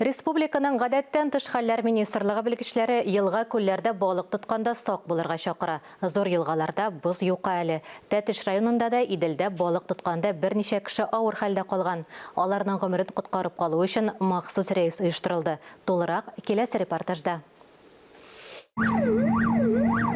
Республиканың Гадәттән тыш хәлләр министрлыгы белгечләре елга-күлләрдә балык тотканда сак булырга чакыра. Зур елгаларда боз юка әле. Тәтеш районында да Иделдә балык тотканда берничә кеше авыр хәлдә калган. Аларның гомерен коткарып калу өчен махсус рейс оештырылды. Тулырак, киләсе репортажда.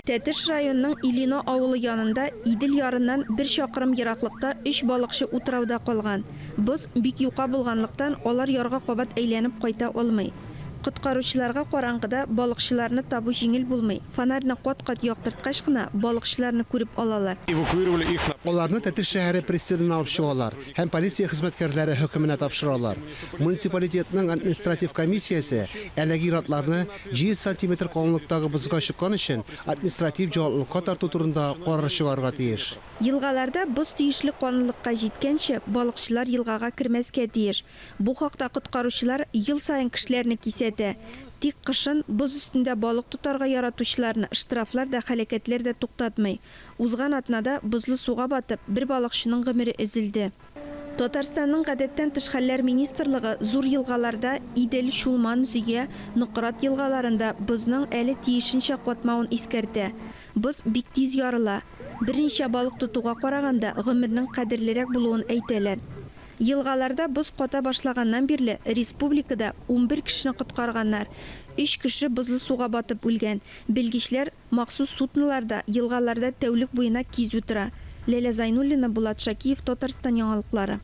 Тәтеш районының Илино авылы янында Идел ярыннан бер чакрым ераклыкта өч балыкчы утрауда калган. Боз бик юка булганлыктан, алар ярга кабат әйләнеп кайта алмый. Коткаручыларга караңгыда балыкчыларны табу җиңел булмый, фонарьны кат-кат яктырткач кына, балыкчыларны күреп алалар. Эвакуировали их на. Аларны Тәтеш шәһәре пристанена алып чыгалар һәм полиция хезмәткәрләре хөкеменә тапшыралар. Муниципалитетның административ комиссиясе әлеге ир-атларны 700 сантиметр калынлыктагы бозга чыккан өчен административ җаваплылыкка тарту турында карар чыгарырга тиеш. Елгаларда боз тиешле калынлыкка җиткәнче, балыкчылар елгага кермәскә тиеш. Бу хакта коткаручылар ел саен кешеләрне кисәтә. Тик кышын боз өстендә балык тотарга яратучыларны штрафлар да, һәлакәтләр дә туктатмый. Узган атнада бозлы суга батып, бер балыкчының гомере өзелде. Татарстанның Гадәттән тыш хәлләр министрлыгы зур елгаларда, Идел, Чулман, Зөя, Нократ елгаларында бозның әле тиешенчә катмавын искәртә. Боз бик тиз ярыла. Берничә балык тотуга караганда, гомернең кадерлерәк булуын әйтәләр. Елгаларда боз ката башлаганнан бирле республикада 11 кешене коткарганнар. Өч кеше бозлы суга батып үлгән. Белгечләр Махсус суднолар да елгаларда тәүлек буена кизү тора. Ләлә Зайнуллина, Булат Шакиев, Татарстан яңалыклары.